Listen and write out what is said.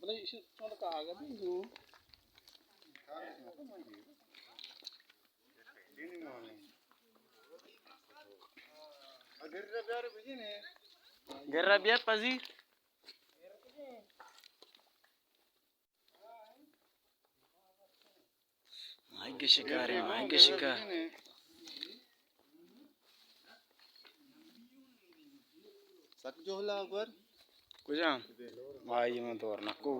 بلے ایشی چون کاغذ نو۔ گرا بیا پزی۔ ماہیگ شکار ہے، ماہیگ شکار۔ سک جوہلا گور۔ کجام؟ بھائی، من دور نکو۔